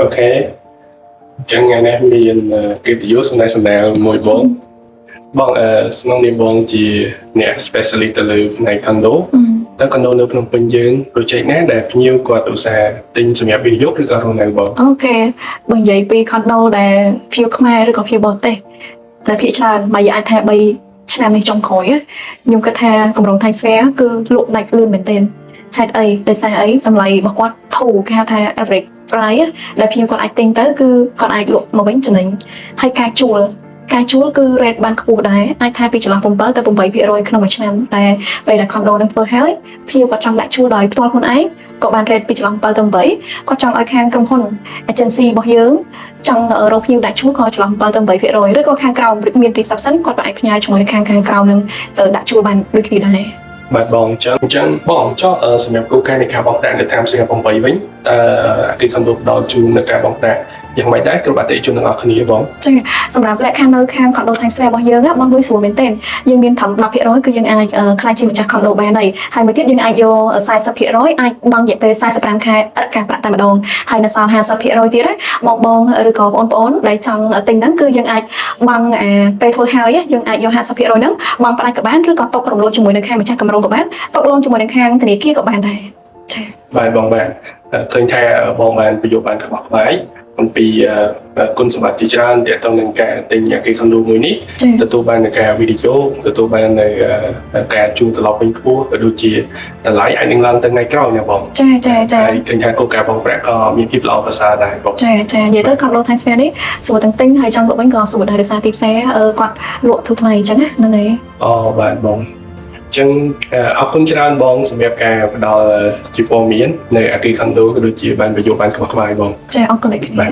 OK អញ្ចឹងថ្ងៃនេះមានកិត្តិយសសំណេះសំណាលមួយបងបងអឺក្នុងនាមបងជាអ្នក specialist ទៅលើផ្នែក condo តើ condo នៅភ្នំពេញយើង project ណាដែលភ្ញៀវគាត់ឧស្សាហ៍ទិញសម្រាប់វិនិយោគឬក៏រស់នៅបង? OK បើនិយាយពី condo ដែលភ្ញៀវខ្មែរឬក៏ភ្ញៀវបរទេសតែភាគច្រើនមកយើងអាចថា3ឆ្នាំនេះចុងក្រោយណាខ្ញុំគិតថាគម្រោង Times Square គឺលក់ដាច់លឿនមែនទែនហេតុអីដោយសារអីតម្លៃរបស់គាត់ធូរគេហៅថា average price ដែលភ្ញៀវគាត់អាចទិញទៅគឺគាត់អាចលក់មកវិញចំណេញហើយការជួលគឺ rate បានខ្ពស់ដែរអាចថាពីចន្លោះ7ទៅ8%ក្នុងមួយឆ្នាំតែពេលដែល condo នឹងធ្វើហើយភ្ញៀវគាត់ចង់ដាក់ជួលដោយផ្ទាល់ខ្លួនឯងក៏បាន rate ពីចន្លោះ7ទៅ8គាត់ចង់ឲ្យខាងក្រុមហ៊ុន agency របស់យើងចង់រកភ្ញៀវដាក់ជួលក៏ចន្លោះ7ទៅ8%ឬក៏ខាងក្រោមមាន reception គាត់ក៏អាចផ្ញើជាមួយនឹងខាងខាងក្រោមនឹងទៅដាក់ជួលបានដូចគ្នាដែរ។ បាទបងអញ្ចឹងអញ្ចឹងបងចុះសម្រាប់គោលការណ៍នៃការបង់ប្រាក់នៅតាម Square 8វិញតើអគារ condo ផ្ដល់ជូននៅការបង់ប្រាក់យ៉ាងម៉េចដែរគ្រប់អតិថិជនទាំងអស់គ្នាបង? ចាសម្រាប់លក្ខខណ្ឌនៅខាង condo Times Square របស់យើងបងលុយស្រួលមែនទែនយើងមានត្រឹម10%គឺយើងអាចក្លាយជាម្ចាស់ condo បានហើយហើយមួយទៀតយើងអាចយក40%អាចបង់រយៈពេល45ខែឥតការប្រាក់តែម្ដងហើយនៅសល់50%ទៀតណាបងបងឬក៏បងប្អូនដែលចង់ទិញហ្នឹងគឺយើងអាចបង់អាពេលធ្វើហើយយើងអាចយក50%ហ្នឹងបង់ផ្ដាច់ក៏បានឬក៏ទុករំលោះជាមួយនឹងខាងម្ចាស់គម្រោងក៏បានទុក loan ជាមួយនឹងខាងធនាគារក៏បានដែរចា។ បាទបងបាទឃើញថាបងបានប្រយោគបានក្បោះក្បាយអំពីគុណសម្បត្តិជាច្រើនទាក់ទងនឹងការទិញអគារ condo មួយនេះ ចា។ ទទួលបាននូវការវិនិយោគទទួលបាននៅការជួលត្រឡប់វិញខ្ពស់ក៏ដូចជាតម្លៃអាចនឹងឡើងទៅថ្ងៃក្រោយណាបង ចាចាចា ហើយឃើញថាគោលការណ៍បង់ប្រាក់ក៏មានភាពល្អប្រសើរដែរបង។ ចានិយាយទៅ condo Times Square នេះស្រួលទាំងទិញហើយចង់លក់វិញក៏ស្រួលដែរដោយសារទីផ្សារគាត់លក់ធូរថ្លៃអញ្ចឹងណាហ្នឹងហើយ។ អូបាទបងអញ្ចឹងអរគុណច្រើនបងសម្រាប់ការផ្ដល់ជាព័ត៌មាននៅអគារ condo ក៏ដូចជាបានប្រយោគបានក្បោះក្បាយបង។ ចាអរគុណដូចគ្នា។ បាទ។